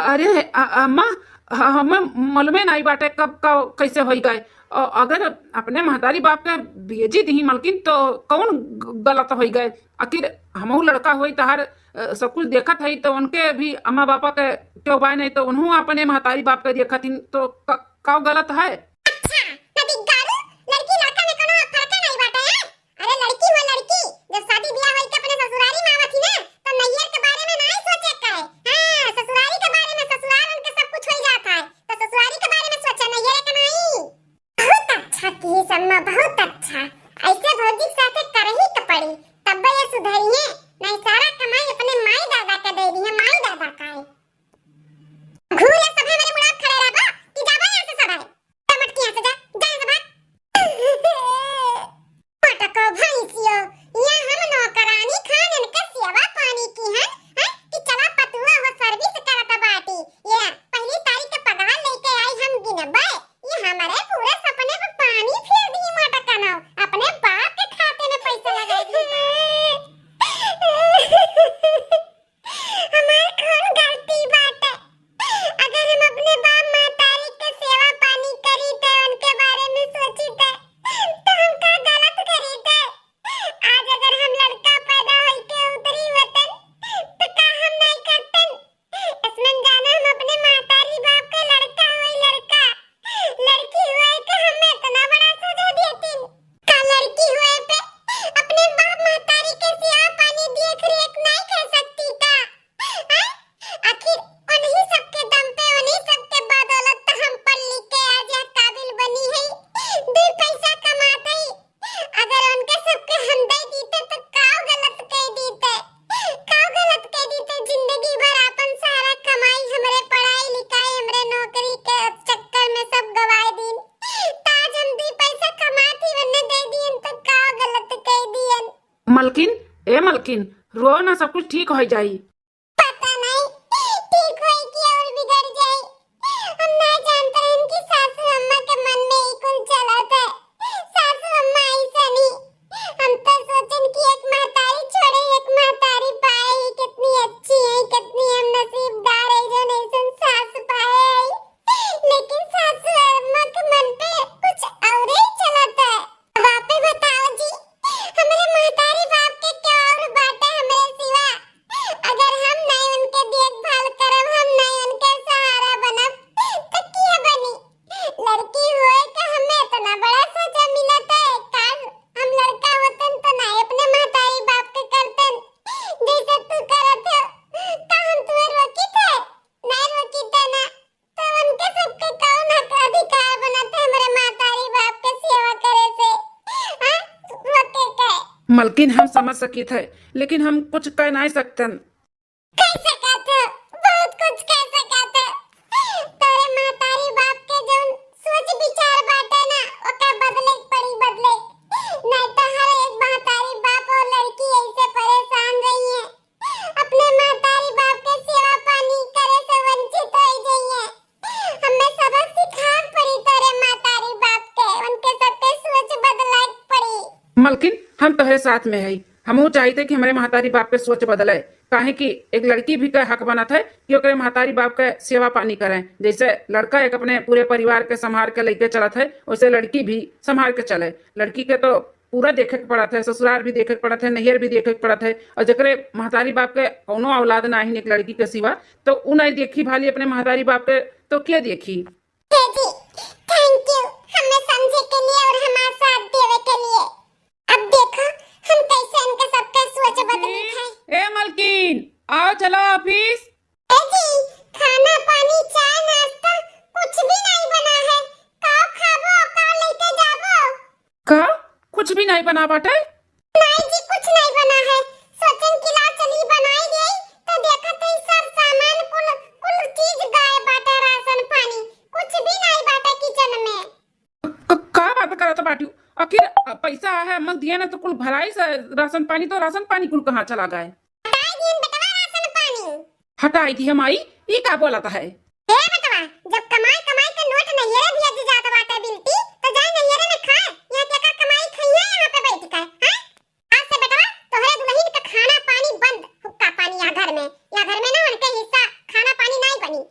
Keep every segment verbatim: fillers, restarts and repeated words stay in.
अरे, अ-, अम्मा, ह-, हमें मालूमे नाई बाटे कब का कैसे होई गए। अ-, अगर अपने महतारी बाप के भेजी दिही मलकिन तो कौन ग-, गलत होई गए? आखिर हमहू लड़का होई तहार, अ, सब कुछ देखत हई तो उनके भी अम्मा बापा के क्यों बाय नहीं तो उन्हों अपने महतारी बाप के देखत हिन तो क-, का गलत है? अच्छा, तो बिगाड़ू, लड़की लड़का में कोनो फर्क नहीं बाटे, हैं? अरे लड़की हो लड़की, जब शादी ब्याह होई के अपने ससुरारी में आवत ही ना, तो नैहर के बारे में नहीं सोचे के है। हाँ, ससुरारी के बारे में, ससुराल उनके सब कुछ हो जात है, तो ससुरारी के बारे में सोचे, नैहर के नहीं। बहुत अच्छा की सम्मा, बहुत अच्छा। ऐसे भौजी के साथे करही के पड़ी, तब ये सुधरिए, नहीं सारा कमाई अपने माई दादा के दे दी है, माई दादा का है। घूर या सभे मेरे मुड़ाप खड़े रहबो कि जाबो यहाँ से सभे। जा मटकी यहाँ से, जा, जा यहाँ से भाग। पटको भैंसियो, यहाँ हम नौकरानी खान इनके सेवा पानी की हैं, हैं कि चला पतुआ हो service करत बाटी। ये पहली तारीख के पगार लेके आई हम गिनबे। ये हमारे पूरे सपने पे पानी फेर दी मटकनो, अपने बाप के खाते में पैसा लगा दी। हमार कौन गलती बाटे? अगर हम अपने बाप महतारी के सेवा पानी करीते, उनके बारे में सोचीते, तो हम का गलत करीते? आज अगर हम लड़का पैदा होई के उतरी होतन, तो का हम नहीं करतन? असमन जाना हम अपने महतारी बाप के लड़का होई लड़का, लड़की हुए के हमें इतना बड़ा सजा देतीन। का लड़की हुए पे अपने बाप महतारी के सेवा पानी देख रेख नहीं कर सकती का? हैं? आखिर उन्हीं सबके दम पे, उन्हीं सबके बदौलत तो हम पढ़ लिख के आज यह काबिल बनी है, दो पैसा कमाते ही। अगर उनके सबके हम दे दीते तो का गलत कह दीते, का गलत कह दीते? जिंदगी भर अपन सारा कमाई, हमरे पढ़ाई लिखाई, हमरे नौकरी के चक्कर में सब गवाए दीन। तो आज हम दो पैसा कमाती वन्ने दे दियन तो का गलत कह दियन? मलकिन, ए मलकिन, रो ना, सब कुछ ठीक हो जाई। पता नहीं ठीक होई कि और बिगड़ जाई। हम ना जानते हैं कि सासू अम्मा के मन में ई कुल चलत है। सासू अम्मा ऐसा नहीं, हम तो सोचन कि एक महतारी छोड़े एक महतारी पाए, ये कितनी अच्छी है, कितनी हम नसीबदार है जो ऐसन सास पाए है। लेकिन सासू अम्मा के मन पे कुछ और ही चलत है। बापे बताओ जी, हमरे महतारी बाप के क्या और बाटे हमरे सिवा? अगर हम नहीं उनके देखभाल करब, हम नहीं उनके सहारा बनब, तो किया बनी? लड़की होए के हमें इतना बड़ा सजा मिलत है, काश हम लड़का होतन तो नहीं अपने महतारी बाप के करतन जैसे तू करत हो। का हम तुम्हें रोकी थे? नहीं रोकी थे ना। तो उनके सबके कौन हक अधिकार बनत है हमरे महतारी बाप के सेवा करे से? हाँ? रोके के? मलकिन, हम समझ सकित है, लेकिन हम कुछ कह नहीं सकतन। कह सकत हो, बहुत कुछ कह सकत हो। तोरे महतारी बाप के जौन सोच विचार बाटे ना, ओका बदले के पड़ी, बदले। नहीं तो हर एक महतारी बाप और लड़की ऐसे परेशान रही है। अपने महतारी बाप के सेवा पानी करे से वंचित होई जइहे। हमें सबक सिखाए पड़ी तोरे महतारी बाप के, उनके सबके सोच बदलाए पड़ी। मलकिन, हम तोहरे साथ में हई। हमहू चाहिते कि हमरे महतारी बाप के सोच बदले, काहे कि एक लड़की भी का हक बनत है कि ओकरे महतारी बाप के सेवा पानी करें। जैसे लड़का एक अपने पूरे परिवार के संभार के लेके चलत है, वैसे लड़की भी संभार के चले। लड़की के तो पूरा देखे के पड़त है, ससुराल भी देखे के पड़त है, नैहर भी देखे के पड़त है। और जकरे महतारी बाप के कौनो औलाद ना ही एक लड़की के सिवा, तो उ नहीं देखी भाली अपने महतारी बाप के, तो के देखी? हे जी, thank you, हमें समझे के लिए और हमारा साथ देवे के लिए। अब देखो, हम कैसे इनके सबके सोच बदली है। ए मलकिन, आओ चलो ऑफिस। ए जी, खाना पानी, चाय, नाश्ता कुछ भी नहीं बना है। का खाबो, का लेके जाबो? का? कुछ भी नहीं बना बाटे? नहीं जी, कुछ नहीं बना है। सोचन कि ला चली बनाई देई, तो देखत हई सब सामान कुल, कुल चीज गायब बाटे, राशन पानी कुछ भी नहीं बाटे किचन में। क-, का बात करत बाटू? आखिर पैसा है, मग दिया ना तो कुल भराई से राशन पानी, तो राशन पानी कुल कहाँ चला गए? हटाई दियन बेटवा राशन पानी। हटाई दिया माई, ई का बोलत है? ए बेटवा, जब कमाई कमाई के नोट नैहरे भेज जात बाटे बिल्टी, तो जाए नैहरे में खाए। यहाँ के का कमाई खाइए यहाँ पे बैठ के, हैं? आज से बेटवा, तोहरे दुल्हन का खाना पानी बंद, हुक्का पानी यहाँ घर में। यहाँ घर में ना उनके हिस्सा खाना पानी नहीं बनी।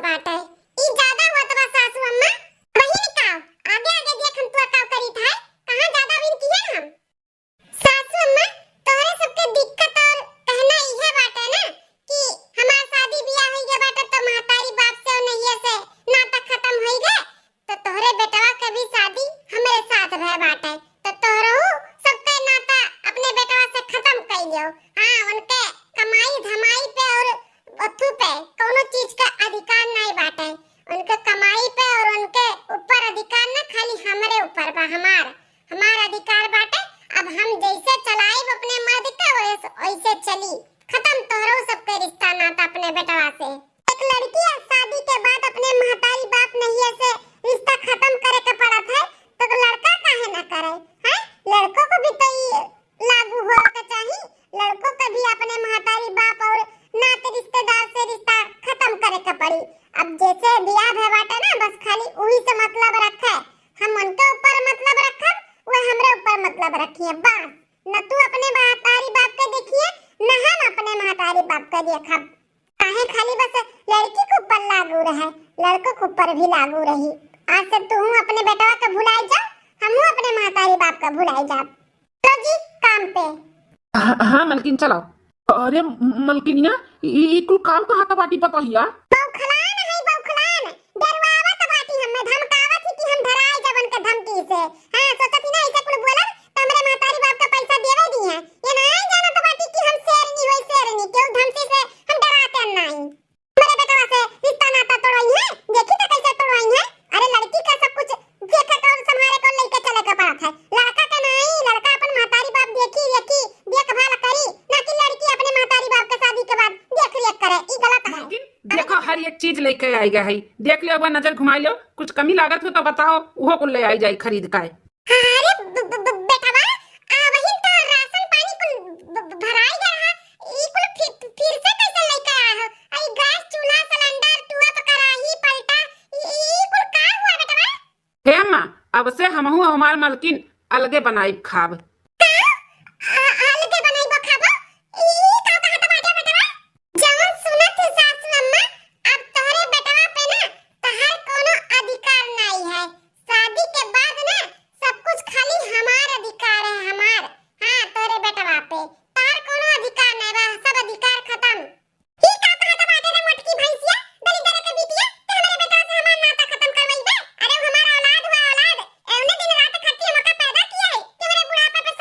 बाटे। ई ज्यादा होत बा सासू अम्मा। बहिन का आगे आगे देख हम तोर का करीत है, कहाँ ज्यादा विन किए हम। सासू अम्मा, तोहरे सबके दिक्कत और कहना इहे बाटे ना कि हमार शादी बियाह होई गए बाटे तो महतारी बाप से और नैया से नाता खत्म होई गए, तो तोहरे बेटवा के भी शादी हमरे साथ भय बाटे, तो तोहरहू सबके नाता अपने बेटवा से खत्म कर लियो। हाँ, उनके कमाई धमाई पे और अथू पे कौनो चीज का अधिकार नहीं बाटे। उनके कमाई पे और उनके ऊपर अधिकार ना खाली हमरे ऊपर बा, हमार हमार अधिकार बाटे। अब हम जैसे चलाइब अपने मर्द के वैसे, वैसे चली। खत्म तोहरो सबके रिश्ता नाता अपने बेटवा से। एक लड़की है शादी के बाद अपने महतारी बाप नैया से रिश्ता खत्म करे के पड़त है, तो लड़का काहे ना करे? हैं, लड़कों को भी तो ये लागू होवे के चाही। लड़कों के भी अपने महतारी बाप और नाते रिश्तेदार से रिश्ता खत्म करे के पड़ी। अब जैसे बियाह भय बाटे ना, बस खाली उही से मतलब रखे। हम उनके ऊपर मतलब रखब, वो हमरे ऊपर मतलब रखिए बस। न तू अपने महतारी बाप के देखिए, न हम अपने महतारी बाप के देखब। काहे खाली बस लड़की के ऊपर लागू रहे, लड़कों के ऊपर भी लागू रही। आज से तू अपने बेटवा के भुलाई जा, हमहू अपने महतारी बाप के भुलाई जा। तो जी काम पे। हाँ, हाँ मलकिन, चलाओ। अरे मलकिनिया, ई ई कुल काम कहाँ का बाटी पतोहिया? बौखलान है बौखलान, डरवावत बाटी हमें, धमकावत ही कि हम धराए जवन के धमकी से। हाँ, सोचत ही ना ऐसे कुल बोलब तो हमरे महतारी बाप का पैसा देवे दी है। ये नहीं जानत बाटी कि हम शेरनी होई शेरनी, केहू धमकी से हम डराते नहीं। हमरे बेटवा से रिश्ता नाता तोड़वाई है, देखी तो कैसे तोड़वाई है। अरे लड़की का सब कुछ देखे का और संभाले का और लेके चले का पड़त है। लड़का का नहीं, लड़का अपन महतारी बाप देखी, देखी, देखभाल करी, ना कि लड़की अपने महतारी बाप के शादी के बाद देख रेख करे, ई गलत है। लेकिन देखो, हर एक चीज लेके आई गए है, देख लो, एक बार नजर घुमाई लो, कुछ कमी लागत हो तो बताओ, उहो कुल ले आई जाई खरीद का। अरे ब-, ब-, ब-, बेटवा, आ, वही तो राशन पानी कुल ब-, ब-, भराई गया है, ई कुल फिर, फिर से कैसे लेके आए हो? आ, ई गैस चूल्हा, सिलेंडर, टुअप, कराही, पलटा, ई, ई कुल का हुआ बेटवा? हे अम्मा, अब से हमहू हमार मलकिन अलगे बनाई खाब। का? आ, अलगे बनाई खाबो? ई का कहत बाटे बेटवा? जवन सुनत ही सासू अम्मा, अब तोहरे बेटवा पे ना तहार कोनो अधिकार नाई है। शादी के बाद ना सब कुछ खाली हमार अधिकार है, हमार। हाँ, तोहरे बेटवा पे तहार कोनो अधिकार नाई बा, सब अधिकार खत्म। ई का कहत बाटे रे मोटकी भैंसिया, दलिद्दर के बिटिया, ते हमरे बेटवा से हमार नाता खत्म करवाई बे? अरे उ हमार औलाद हुआ औलाद, एवने दिन रात खट्टी हमका पैदा किया है कि हमरे बुढ़ापा पे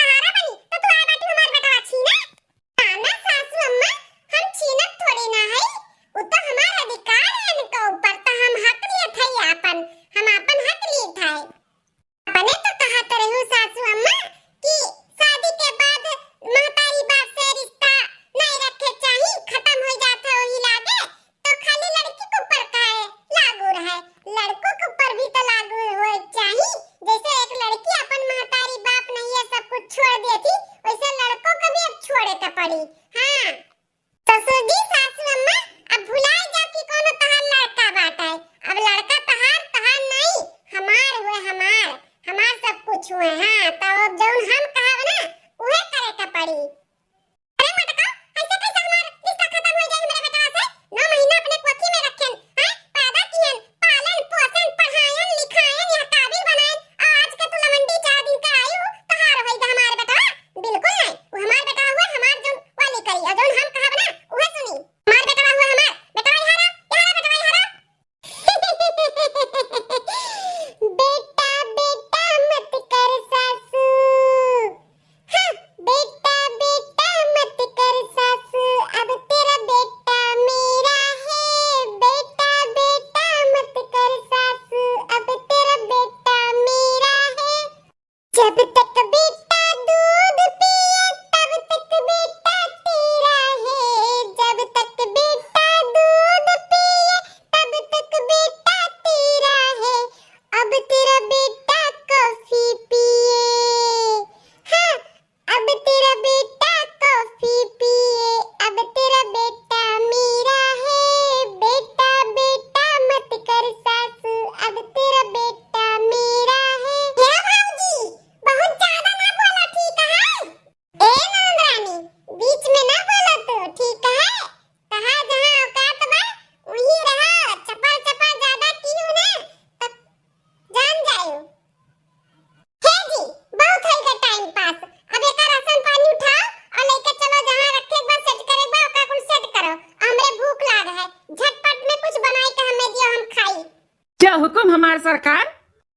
तो हुकुम हमार सरकार।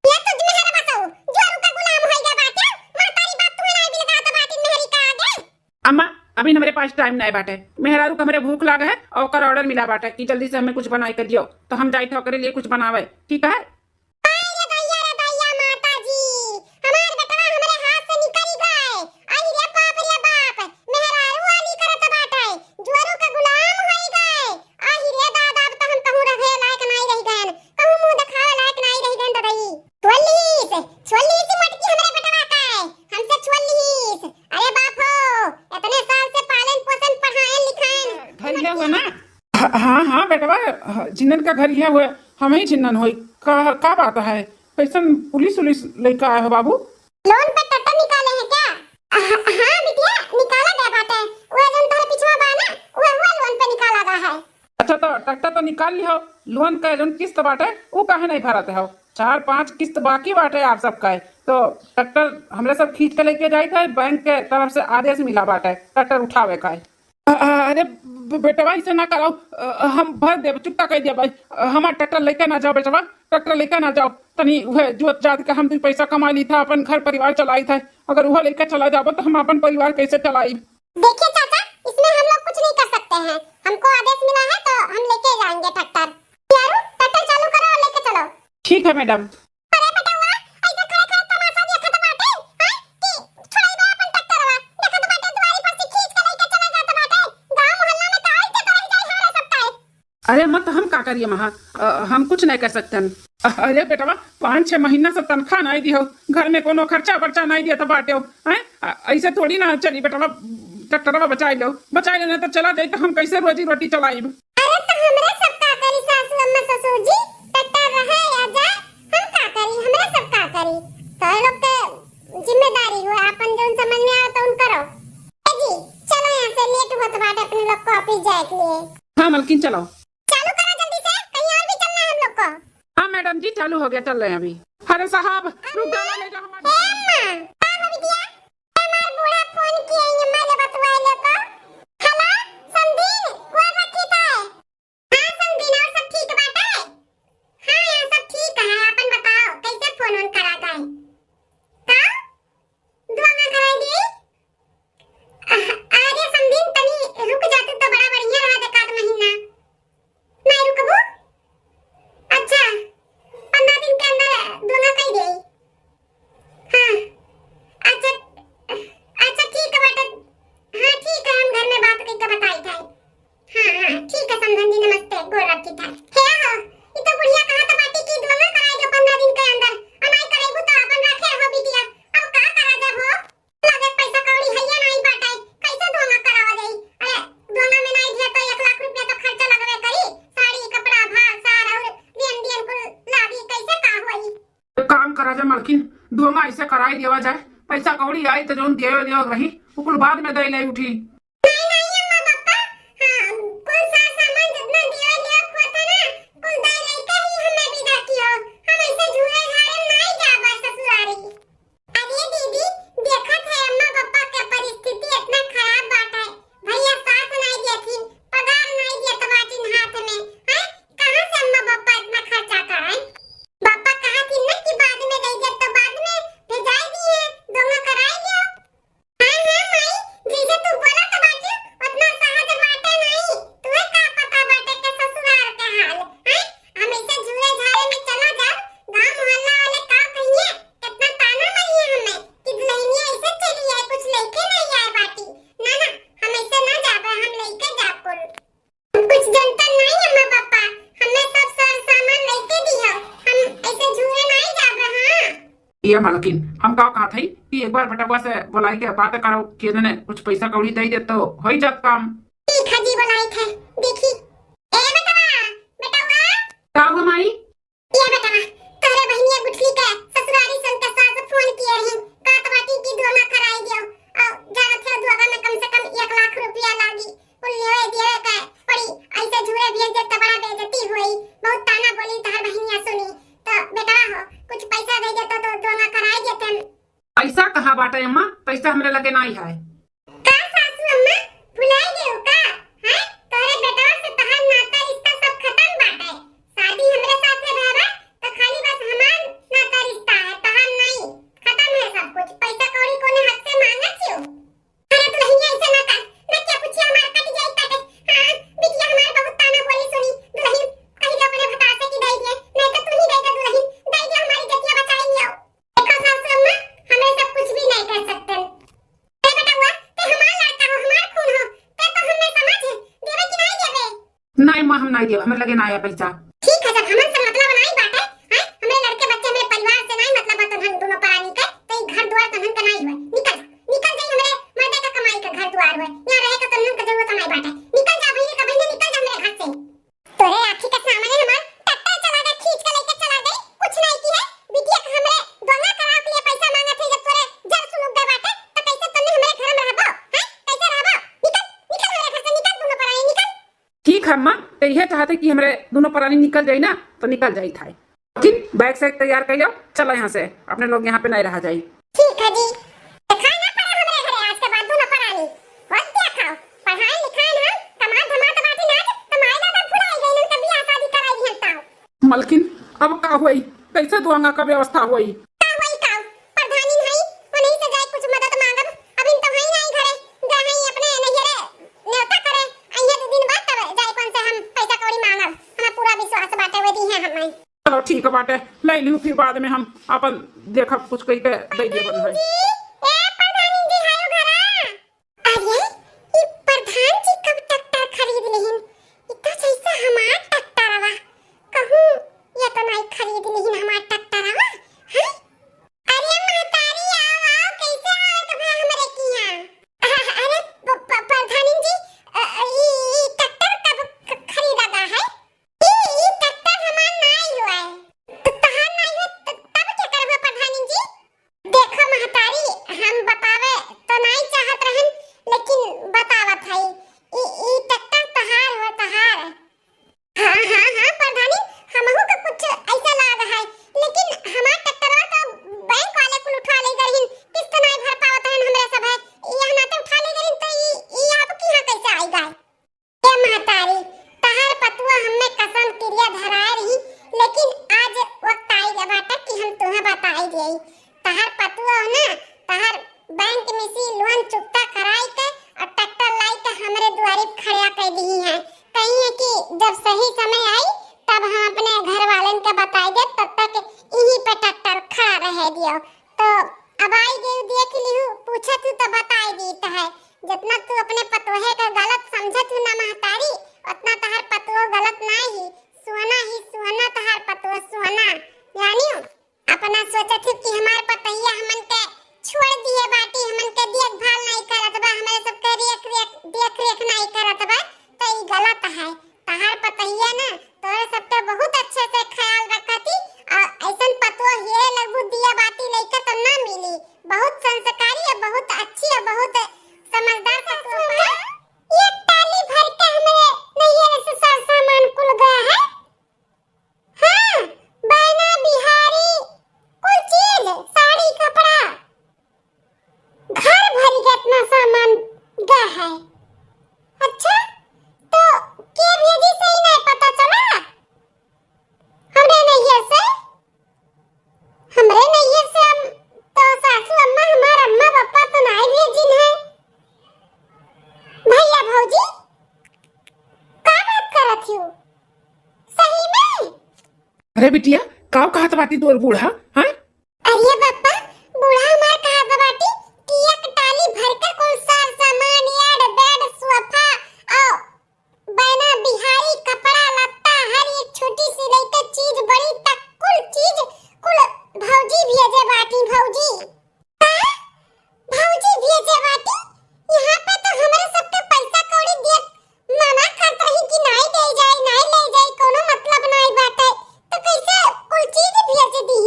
ये तो मेहरा बसऊ, जोरू का गुलाम होई गया बाटे, महतारी बाप तुम्हें नहीं बिलगात बाटी मेहरी का आगे। अम्मा, अभी हमरे पास टाइम नहीं बाटे, मेहरारू का हमरे भूख लाग है और ओकर ऑर्डर मिला बाटे कि जल्दी से हमें कुछ बनाई के दियो, तो हम जाई थे ओकरे लिए कुछ बनावे, ठीक है? अरे दैया रे दैया माता जी, हमार बेटवा हमरे हाथ से निकल गए। आई रे बाप रे बाप, मेहरारू वाली करत बाटे, जुअरू के गुलाम होई गए। आई रे दादा, अब तो हम कहूँ रहे लायक नहीं रह गए, कहूँ मुंह दिखावे लायक नहीं रह गए। ददई छोलिस, छोलिस मटकी हमरे बेटवा का, हमसे छोलिस। अरे बाप हो, इतने साल से पालन पोषण पढ़ाएन लिखाएन। घर लिया हुआ ना? हाँ हाँ बेटवा, जिन्नन का घर लिया हुआ, हम ही जिन्नन होई। का, का बात है, कैसन पुलिस उलिस लेकर आए हो बाबू? लोन पे ट्रैक्टर निकाले हैं क्या? हाँ बिटिया, निकाला गया बाटे। वो जौन तोहरे पिछवा बा ना, वो हुआ लोन पे निकाला गया है। अच्छा, तो ट्रैक्टर तो निकाल लिहो, लोन का जौन किस्त बाटे, वो काहे नहीं भरत हो? चार पाँच किस्त बाकी बाटे आप सबका है, तो ट्रैक्टर हमरे सब खींच के लेके जाई थे, बैंक के तरफ से आदेश मिला बाटे ट्रैक्टर उठावे का है। अ-, अ-, अरे बे-, बेटवा, ऐसे ना करो, अ, हम भर देब, चुकता कर दिया भाई। अ, हमार ट्रैक्टर लेके ना जाओ बेटवा, ट्रैक्टर लेके ना जाओ। तनी उहे जोत जात के हम दुई पैसा कमा ली था, अपन घर परिवार चलाई था। अगर उहे लेके चला जाबो तो हम अपन परिवार कैसे चलाई? देखिए चाचा, इसमें हम लोग कुछ नहीं कर सकते हैं, हमको आदेश मिला है तो हम लेके जाएंगे ट्रैक्टर। यारू, ट्रैक्टर चालू करो और लेके चलो। ठीक है मैडम। अरे बेटवा, ऐसे खड़े खड़े तमाशा देखत बाटे, हैं? कि छोड़ाई बा अपन ट्रैक्टरवा, देखत बाटे दुआरी पर से खींच के लेके चला जात बाटे। गांव मोहल्ला में का इज्जत रह जाई हमरा सबका। अरे मत, हम का करिए महा, अ, हम कुछ नहीं कर सकते हैं। अ-, अरे बेटवा, पाँच छह महीना से तनख्वाह नहीं दियो, घर में कोनो खर्चा बर्चा नहीं दिया तो बाटे हो, हैं? अ, ऐसे थोड़ी ना चली बेटवा, ट्रैक्टरवा बचाई लो, बचाई लेना तो चला जाई तो हम कैसे रोजी रोटी चलाइब? अरे तो हमरे सब का करी सासू अम्मा ससुर जी, ट्रैक्टर रहे या जाए, हम का करी, हमरे सब का करी? तो ये लोग के जिम्मेदारी हुआ, अपन जौन समझ में आवे तौन करो। ए जी, चलो यहाँ से, लेट होत बाटे अपने लोग को ऑफिस जाए के लिए। हाँ मलकिन, चलो। चालू करो जल्दी से, कहीं और भी चलना है हम लोग को। हाँ मैडम जी, चालू हो गया, चल रहे हैं अभी। अरे साहब, रुक जाओ, ले जाओ हमारे। ए अम्मा, का हो बिटिया? हमार बूढ़ा फोन किए हैं, मैं ले बतवाए ले तो। हेलो, समदीन, कॉल रखी था। हाँ समदीन, और सब ठीक बाटे? हाँ, यहाँ सब ठीक है, अपन बताओ, कैसे फोन ऑन करा था? का? दुआ ना कराई दी? अह, अरे समदीन, तनी रुक जाते तो बड़ा बढ़िया रहा, एकाध महीना। नहीं रुकबू? अच्छा, पंद्रह दिन के अंदर दुआ कई दे। हाँ, अच्छा, अच्छा ठीक है बेटा। हाँ ठीक है, हम घर में बात करके बताई थे। हाँ, हाँ, ठीक है समधन जी, नमस्ते, गोर रखी था। हे हो, ई तो बुढ़िया कहत बाटी कि दोना कराई दो पंद्रह दिन के अंदर, आ नाई करेबू तो अपन रखे हो बिटिया। अब का करा जा हो? लगे पैसा कौड़ी हइये नाई बाटे, कैसे दोना करावा जाई? अरे, दोना में नाई दिया तो एक लाख रुपया तो खर्चा लगबे करी, साड़ी, कपड़ा, भार, सार और दियन दियन कुल लागी, कैसे का होई? एक काम करा जाए मलकिन, दोना ऐसे कराई देवा जाए, पैसा कौड़ी आई तो जौन देवे लेवे रही, वो कुल बाद में दे ले उठी। नहीं, नहीं, अम्मा, पापा, हाँ, कुल सार सामान जितना दिया लिया हुआ था ना, कुल दे लेके ही हमें विदा किया। हम ऐसे झूले झाले नहीं जाबा ससुरारी। अरे दीदी, देखत है अम्मा पापा के परिस्थिति इतना खराब बात है, भैया साथ नहीं देथिन, पगार नहीं देत बाटिन हाथ में, हैं? कहाँ से अम्मा पापा इतना खर्चा करें? पापा कहा थी ना कि बाद में दे दे, तो बाद में भेजाई दिए, दोनों कराई लियो। हाँ, हाँ, माई, जैसे तू बोलत बाटे, उतना सहज बाटे नहीं। तुहे का पता बाटे के ससुराल के हाल, हैं? हम ऐसे झूले झाले में चला जाब, गांव मोहल्ला वाले का कहिए, कितना ताना मारिए हमें कि दुल्हनिया ऐसे चली आए, कुछ लेके नहीं आए बाटी। ना, ना, हम ऐसे ना जाबे, हम लेके जाब कुल। कुछ जनता नहीं अम्मा पापा, हमें सब सार सामान लेके दियो, हम ऐसे झूले नहीं जाबे, हाँ। ये मालकिन, हम का कहत हई कि एक बार बेटवा से बोलाई के बात करो कि इन्हें कुछ पैसा कौड़ी दे दे तो होई जात काम। ठीक है जी, बोलाई थे। देखी, ए बेटवा, बेटवा। का हुआ माई? ये बेटवा, तोहरे बहिनिया गुठली के ससुरारी सन के सास फोन किए रही, कहत बाटी कि दोना कराई दियो। और जानत है दोना में कम से कम एक लाख रुपया लागी। कुल लेवे देवे के पड़ी, ऐसे झूरे भेज दे तो बड़ा बेइज्जती होई। बहुत ताना बोली तोहर बहिनिया सुनी। तो बेटवा हो, कुछ पैसा दे दे तो, तो दोना कराई देते। पैसा कहाँ बाटे अम्मा? पैसा हमरे लगे नाई है। का सासू अम्मा, भुलाई गयो का? हैं? तोरे बेटवा से तहार नाता रिश्ता सब खत्म बाटे। शादी हमरे साथे रहबा, त नाई माँ, हम नाई देब, हमरे लगे नाई है पैसा। ठीक है, जब हमन से मतलब नाई बाटे, हैं, हमरे लड़के बच्चे, हमरे परिवार से नाई मतलब बा तोहन दुनो परानी के, तो ई घर दुआर तोहन के नाई हुए। निकल, निकल जाई, हमरे मर्दे का कमाई के घर दुआर हुए, यहाँ रहे के तोहन के जरूरत नाई बाटे। निकल जा भैया का बहिने, निकल जा हमरे घर से। तोरे आँखी के सामने हमार ट्रैक्टर चला गए, खींच के लेके चला गए, कुछ नाई की है। बिटिया के हमरे दोंगा करावे के लिए पैसा मांगत है, जब तोरे जर सुलुक गए बाटे, तो कैसे तोहन हमरे घर में रहबो, हैं? कैसे रहबो? निकल, निकल हमरे घर से, निकल दुनो परानी, निकल। ठीक है अम्मा, ते इहे चाहते कि हमरे दुनो परानी निकल जाई ना, तो निकल जाई थाई। लेकिन बैग सैग तैयार कर लो, चलो यहाँ से, अपने लोग यहाँ पे नहीं रहा जाई। ठीक है जी, दिखाई ना पड़ा हमरे घरे आज के बाद दुनो परानी। और क्या खाओ, पढ़ाई लिखाई ना, कमात धमात बाटी ना, कमाई दादा भुलाई गई, इनके बियाह शादी कराई दिहन ताऊ। मलकिन, अब का होई, कैसे दुआंगा का व्यवस्था होई? का होई का? प्रधानी हई, उन्हीं से जाए कुछ मदद मांगब। अभी तो हई नहीं घरे, गए हई अपने नैहरे न्योता करे। अइहे दो दिन बाद तब जाए कौन से हम पैसा कौड़ी मांगब। हमें पूरा विश्वास बाटे, वे दी है हमें। चलो ठीक बाटे, ले लियो, फिर बाद में हम अपन देखब कुछ कई के दे दिए बन है। जी, ए प्रधानी जी, हायो घरा? अरे, ई प्रधान जी कब ट्रैक्टर खरीद लिहिन? ई तो जैसे हमार ट्रैक्टरवा। कहूँ ये तो नहीं खरीद लिहिन हमार ट्रैक्टरवा, हैं? अरे महतारी, आओ, आओ, कैसे आओ तो भाई हमरे किहाँ? अरे प-, प-, प्रधानी जी, अ, अ, ई, ई ट्रैक्टर कब ख-, खरीदा गा है? ई, ई ट्रैक्टर हमार नाई हुआ है। त-, तहार नाई हुआ, त-, तब क्या करबो प्रधानी जी? देखो महतारी, हम बतावे तो नाई चाहत रहन, लेकिन बतावत हई। ई, ई ट्रैक्टर तहार हो, तहार। हाँ, हाँ, हाँ, प्रधानी, हमहू के कुछ ऐसा लाग है, लेकिन हमार ट्रैक्टरवा तो बैंक वाले कुल उठा ले गईन, किस्त नाई भर पावत रहन हमरे सब है, यह नाते उठा ले गईन, तो ई, ई आप किहाँ कैसे आई गए? ए महतारी, तहार पतुआ हमें कसम किरिया धराए रही, लेकिन आज वक्त आई गया बाटा कि हम तुम्हें बताई दिए। तहार पतुआ हो ना, तहार बैंक में से लोन चुकता कराई के और ट्रैक्टर लाई के हमरे दुआरी खड़ा कर दी है। कही है कि जब सही समय आई तब हम अपने घर वालन के बताई दे, तब तक यहीं पे ट्रैक्टर खड़ा रह दियो। तो अब आई गई, देख लिहू, पूछत हूँ तो बताई दीत है। जितना तू अपने पतोहे का गलत समझत हूँ ना महतारी, उतना तहार पतोह गलत ना ही, सोना ही सोना तहार पतोह सोना, जानियो। अपना सोचत हूँ कि हमार पतोहिया हमन के छोड़ दिए बाटी, हमन के देखभाल नहीं करत बा, हमरे सबके रेख रेख, देख रेख नहीं करत बा, तो ई गलत है। तहार पतोहिया ना तोरे सबके बहुत अच्छे से ख्याल रखती, और ऐसन पतोह ये लगू दिया बाती लइका तो ना मिली। बहुत संस्कारी है, बहुत अच्छी है, बहुत समझदार पतोह है। एक टाली भर के हमरे नैहर से सर सामान कुल गया है। हाँ, बैना बिहारी कुल चीज, साड़ी कपड़ा, घर भरी के इतना सामान गया है। अच्छा, तो के भेजी से ही नहीं पता चला? हमरे नैहर से, हमरे नैहर से हम तो सासू अम्मा, हमार अम्मा पापा तो नहीं भेजिन है। भैया भौजी, का बात करत हो? सही में? अरे बिटिया, काव कहत बाटी तोर बूढ़ा, हाँ? अरे बापा, बूढ़ा हमार कहत बाटी कि एक टाली भर के कुल सार सामान, बेड, बेड, सोफा, और बैना बिहारी कपड़ा लत्ता, हर एक छोटी सी लइके चीज, बड़ी तक कुल चीज, कुल भौजी भेजे बाटी, भौजी। का? भौजी भेजे बाटी? यहाँ पे तो हमरे सबके पैसा कौड़ी दिए मना करत रही कि नाई दे जाए, नाई ले जाए, कोनो मतलब नाई बाटे, तो कैसे कुल चीज भेज दी?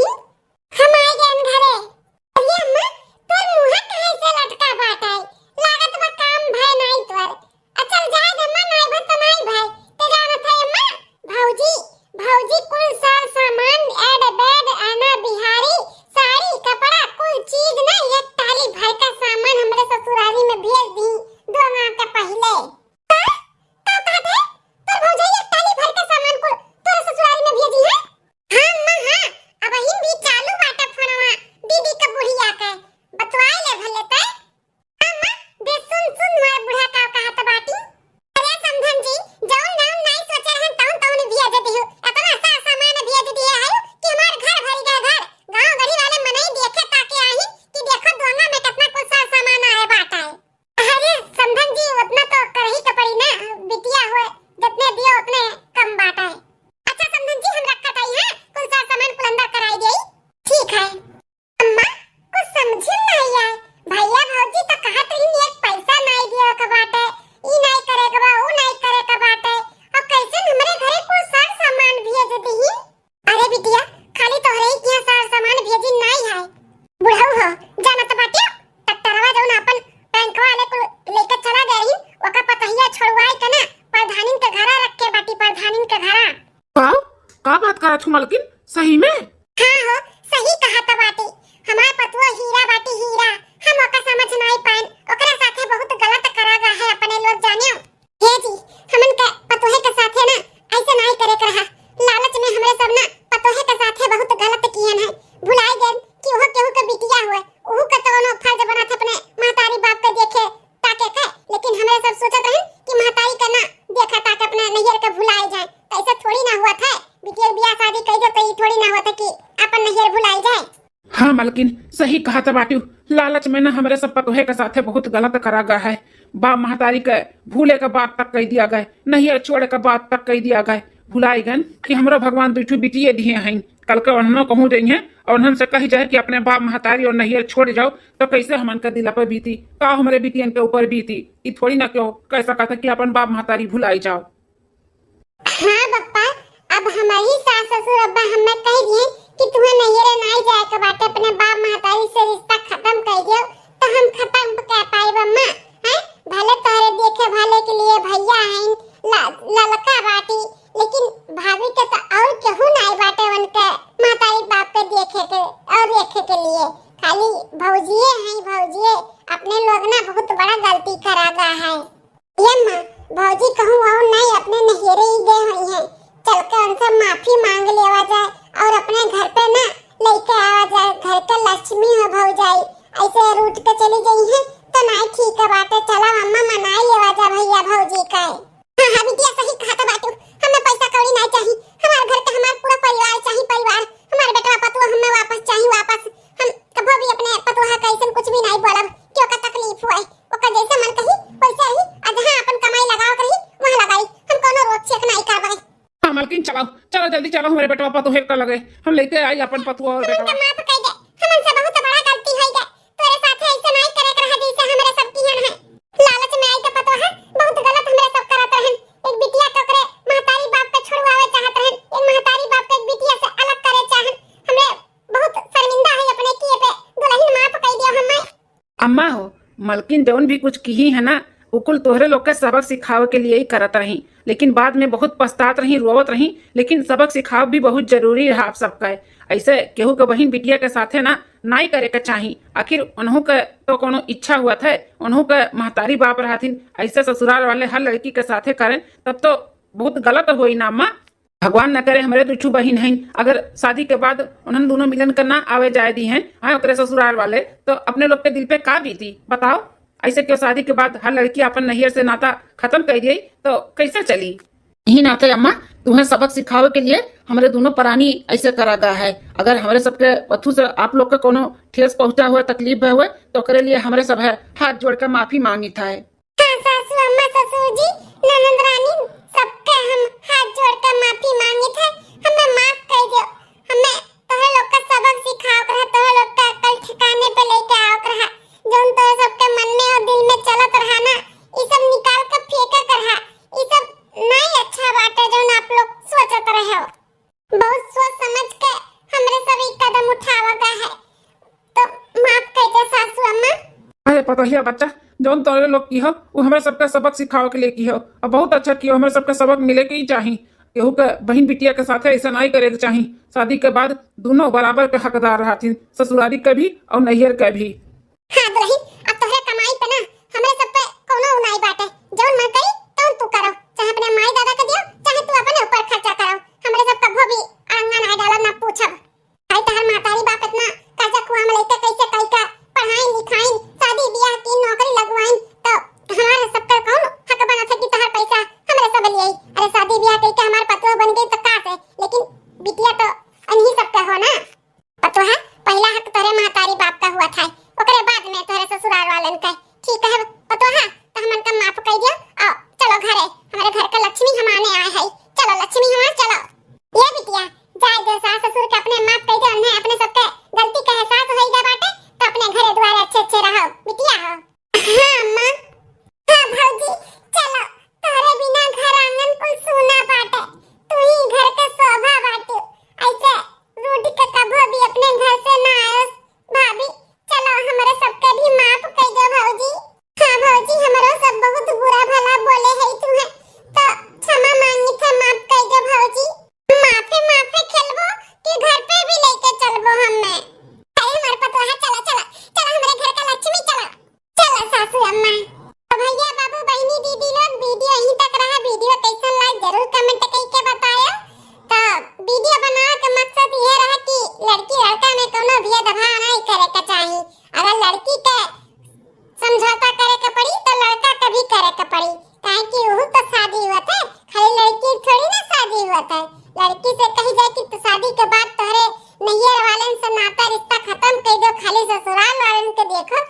मलकिन, सही में? हाँ हो, सही कहत बाटी। हमार पतोह हीरा बाटी, हीरा। हम ओका समझ नाई पाएन। ओकरे साथे बहुत गलत करा गा है अपने लोग, जानेउ। हे जी, हमन के पतोहे के साथे ना ऐसे नाई करे के रहा। लालच में हमरे सब ना पतोहे के साथे बहुत गलत किहन है। भुलाई गएन कि ओहो केहू के बिटिया हुए, ओहू के तो कोनो फर्ज बनत है अपने महतारी बाप के देखे ताके के, लेकिन हमरे सब सोचत रहन कि महतारी के ना देखा ताके अपने नैहर के भुलाई जाए। तो ऐसा थोड़ी ना हुआ था, बिटिया के बियाह शादी कई दो तो ये थोड़ी ना हुआ था कि अपन नैहर भुलाई जाए। हाँ मलकिन, सही कहत बाटिउ। लालच में ना हमरे सब पतोहे के साथे बहुत गलत करा गा है। बाप महतारी के भूले के बात तक कह दिया गए, नैहर छोड़े के बात तक कह दिया गए। भुलाई गन कि हमरो भगवान दुइ ठो बिटिये दिहे हैं। कल के उन्हनो कहूँ जइहें और उन्हन से कही जाए कि अपने बाप महतारी और नैहर छोड़ जाओ, तो कैसे हमन के दिला पे बीती, का हमरे बिटियन के ऊपर बीती। ई थोड़ी ना क्यों कह सकत है कि अपन बाप महतारी भुलाई जाओ। हाँ बप्पा, अब हमही सास ससुर अब्बा हमें कह दिए कि तुहे नैहरे नाई जाए के बाटे, अपने बाप महतारी से रिश्ता खत्म कर दियो, तो हम खत्म कर पाई अम्मा? हैं? भले तोहरे देखे भले के लिए भैया हैं, ला-, ललका बाटी, लेकिन भाभी के तो और केहू नाई बाटे उनके महतारी बाप के देखे के और देखे के लिए, खाली भौजिए हैं, भौजिए। अपने लोग ना बहुत बड़ा गलती करा गा है। ए अम्मा, भौजी कहूँ और नहीं, अपने नैहरे ही गए हुई हैं। चल के उनसे माफी मांग लेवा जाए और अपने घर पे ना लेके आवा जाए। घर के लक्ष्मी हो भौजाई, ऐसे रूठ के चली गई हैं तो नहीं ठीक है बाटे। चला अम्मा, मनाई लेवा जा भैया भौजी का। हाँ, हाँ बिटिया, सही कहत बाटू, हमें पैसा कौड़ी नहीं चाहिए, हमारे घर के हमार पूरा परिवार चाहिए, परिवार, हमारे बेटवा पतुआ हमें वापस चाहिए, वापस। हम कभो भी अपने पतुआ का ऐसन कुछ भी नहीं बोलब कि ओका तकलीफ हुए। ओकर जैसे मन कही वैसे रही, आ जहाँ अपन कमाई लगावे के रही वहाँ लगाई। हम कोनो रोक छेक नाई करबै। हाँ मलकिन, चलाओ, चलो जल्दी चलो, हमरे बेटवा पतोहे का लगे, हम लेके आई अपन पतुआ और हमन बेटवा। के माफ कर दे, हमन से बहुत बड़ा गलती हो गए। तोरे साथे ऐसे नाई करे के रहा जैसे हमरे सब किहन है। लालच में आई के पतोहा बहुत गलत हमरे सब करत रहन। एक बिटिया के ओकरे महतारी बाप के छोड़वावे चाहत रहन, एक महतारी बाप के एक बिटिया से अलग करे चाहन। हमरे बहुत शर्मिंदा है अपने किए पे, दुल्हन माफ कर दियो हमें। अम्मा हो, मलकिन जौन भी कुछ किही है ना, उ कुल तोहरे लोग के सबक सिखावे के लिए ही करत रही, लेकिन बाद में बहुत पछतात रही, रोवत रही। लेकिन सबक सिखाव भी बहुत जरूरी रहा आप सबका। ऐसे केहू के बहिन बिटिया के साथे ना, नाई करे के चाही। आखिर उन्हों के तो कोनो इच्छा हुआ था, उन्हों के महतारी बाप रहथिन। ऐसे ससुराल वाले हर लड़की के साथे करें, तब तो बहुत गलत होई ना अम्मा। भगवान न करे, हमरे दुइ ठो बहिन हैं, अगर शादी के बाद उन्हन दोनों मिलन के ना आवे जाए दी हैं, हाँ, ओकरे ससुराल वाले, तो अपने लोग के दिल पे का बीती, बताओ? ऐसे क्यों शादी के बाद हर लड़की अपन नैहर से नाता खत्म कर दिए, तो कैसे चली? यही नाते अम्मा, तुम्हें सबक सिखावे के लिए हमरे दोनों परानी ऐसे करा गा है। अगर हमरे सबके पथू से आप लोग के कोनो ठेस पहुंचा हुआ, तकलीफ भय हुए, तो ओकरे लिए हमरे सब है हाथ जोड़ के माफी मांगी था। हाँ सासू अम्मा, ससुर जी, ननद रानी, सबके हम हाथ जोड़ के माफी मांगित है, हमें माफ कर दियो। हमें तोहरे लोग का सबक सिखावत रहा, तोहरे लोग का अकल ठिकाने पे लेके आवत रहा। जौन तोहरे सबके मन में और दिल में चलत रहा ना, ई सब निकाल के फेंके के रहा। ई सब नहीं अच्छा बाटे जौन आप लोग सोचत रहे हो। बहुत सोच समझ के हमरे सब ई कदम उठावा गा है, तो माफ कर दे सासू अम्मा। अरे पतोहिया बच्चा, जौन तोरे लोग किहो, वो हमरे सबका सबक सिखावे के लिए किहो। अब बहुत अच्छा किहो, हमरे सबका सबक मिले के ही चाही। केहू के बहिन बिटिया के साथे ऐसा नहीं करे के चाही। शादी के बाद दोनों बराबर के हकदार रहथिन, ससुरारी के भी और नैहर के भी। हाँ दुल्हन, अब तोहरे कमाई पे ना हमरे सब पे कौनो उ नाई बाटे। जौन मन करी तौन तू करो, चाहे अपने माई दादा के दियो, चाहे तू अपने ऊपर खर्चा करो। हमरे सब कभो भी अड़ंगा नाई डालब, ना पूछब। भाई तोहर महतारी बाप इतना कर्जा कुआ में लेके कैसे कई का पढ़ाइन लिखाइन, शादी बियाह की, नौकरी लगवाइन, तो हमारे सबका कौन हक बनत है कि तोहर पैसा हमरे सब लिए? अरे शादी बियाह कई के हमार पतोह बन गई तो का से, लेकिन बिटिया तो अनही सबका हो ना। पतोहा, पहला हक तोरे महतारी बाप का हुआ था, ओकरे बाद में तोरे ससुर है। लड़की से कही जाए कि तो शादी के बाद तोहरे नैहर वालन से नाता रिश्ता खत्म कर दो, खाली ससुराल वालन के देखो,